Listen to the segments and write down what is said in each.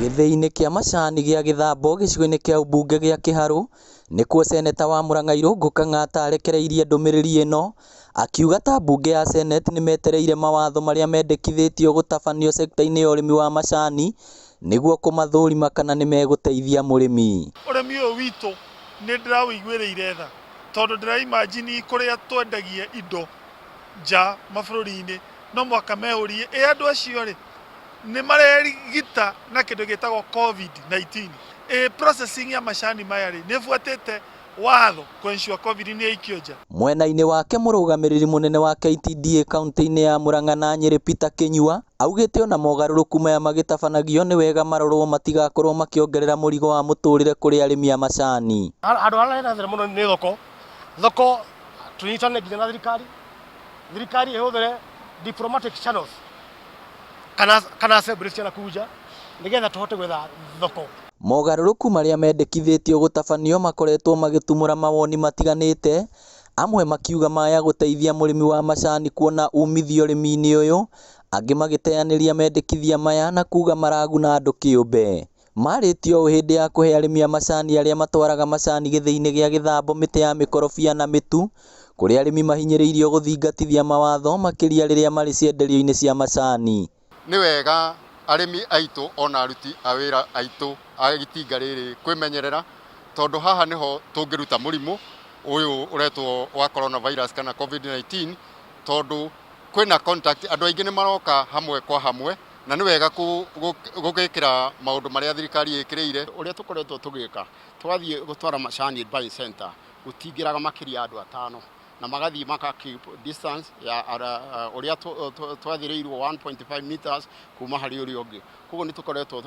Gĩthĩi-inĩ kĩa macani gĩa Gĩthambo gĩcigo-inĩ kĩa ũmbunge gĩa Kĩharũ nĩkuo seneta wa Murang'a Irũngũ Kang'ata arekereirie ndũmĩrĩri ĩno akiuga ta mbunge ya seneti nĩmetereire mawatho marĩa mendekithĩtio gũtabanio sekta-inĩ ya ũrĩmi wa macani nĩguo kũmathũrima kana nĩmegũteithia mũrĩmi. Ũrĩmi ũyũ witũ nĩ ndĩrawũiguĩrĩire tha tondũ ndĩra imagine kũrĩa twendagia indo nja mabũrũri-inĩ no mũhaka meyũrie ĩ andũ acio rĩ nĩ marerigita na kĩndũ gĩtagwo COVID-19? Ĩ processing ya macani maya rĩ nĩ ĩbuatĩte watho kũ ensure COVID nĩ yaikio nja? Mwena-inĩ wake mũrũgamĩrĩri mũnene wa KTDA kauntĩ-inĩ ya Murang'a na Nyĩrĩ Peter Kĩnyua augĩte ona mogarũrũku maya magĩtabanagio nĩ wega marorwo matigakorwo makĩongerera mũrigo wa mũtũrĩre kũrĩ arĩmi a macani. Handũ harĩa hena thĩna mũno nĩ thoko. Thoko tũnyitane nginya na thirikari, thirikari ĩhũthĩre diplomatic channels kana assembly cia nakũu nja nĩgetha tũhote gwetha thoko. Mogarũrũku marĩa mendekithĩtio gũtabanio makoretwo magĩtumũra mawoni matiganĩte, amwe makiuga maya gũteithia mũrĩmi wa macani kuona umithio ũrĩmi-inĩ ũyũ, angĩ magĩteanĩria mendekithia maya na kuga maraguna andũ kĩũmbe. Marĩtie ũũ hĩndĩ ya kũhe arĩmi a macani arĩa matwaraga macani gĩthĩi-inĩ gĩa Gĩthambo mĩtĩ ya mĩkorobia na mĩtu, kũrĩa arĩmi mahinyĩrĩirio gũthingatithia mawatho makĩria rĩrĩa marĩ cienderio-inĩ cia macani. Nĩ wega arĩmi aitũ ona aruti a wĩra aitũ a itinga rĩrĩ kwĩmenyerera tondũ haha nĩho tũngĩruta mũrimũ ũyũ ũretwo wa coronavirus kana COVID-19 tondũ kwĩna contact, andũ aingĩ nĩ maroka hamwe kwa hamwe na nĩ wega gũgĩkĩra maũndũ marĩa thirikari ĩkĩrĩire. Ũrĩa tũkoretwo tũgĩka, twathiĩ gũtwara macani buying center, gũtingĩraga makĩria ya andũ atano na magathiĩ maka keep distance ya ũrĩa twathĩrĩirwo 1.5 meters kuma harĩ ũrĩa ũngĩ. Koguo nĩ tũkoretwo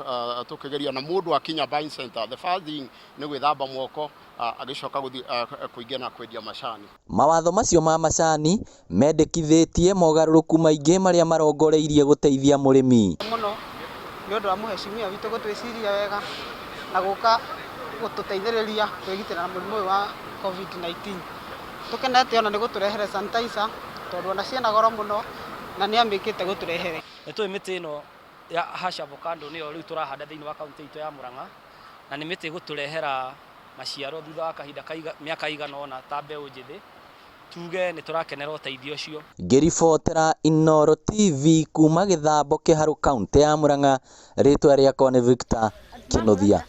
tũkĩgeria na mũndũ akinya buying center, the first thing nĩ gwĩthamba moko agĩcoka gũthiĩ kũingĩra na kwendia macani. Mawatho macio ma macani mendekithĩtie mogarũrũku maingĩ marĩa marongoreirie gũteithia mũrĩmi. Mũno nĩ ũndũ wa mũheshimiwa witũ gũtwĩciria wega na gũka gũtũteithĩrĩria kwĩgitĩra na mũrimũ ũyũ wa COVID-19. Tũkenete ona nĩ gũtũrehere sanitizer tondũ ona ciĩna goro mũno na nĩ amĩkĩte gũtũrehere. Nĩ tũĩ mĩtĩ ĩno ya hash avocado nĩyo rĩu tũrahanda thĩinĩ wa kaunti itũ ya Murang'a na nĩ mĩtĩ ĩgũtũrehera maciaro thutha wa kahinda ka mĩaka ĩigana ũna ta mbeũ njĩthĩ tuge nĩ tũrakenera ũteithio ũcio. Ngĩribotera Inooro TV kuma Gĩthambo Kĩharũ kaunti ya Murang'a, rĩtwa rĩakwa nĩ Victor Kĩnuthia.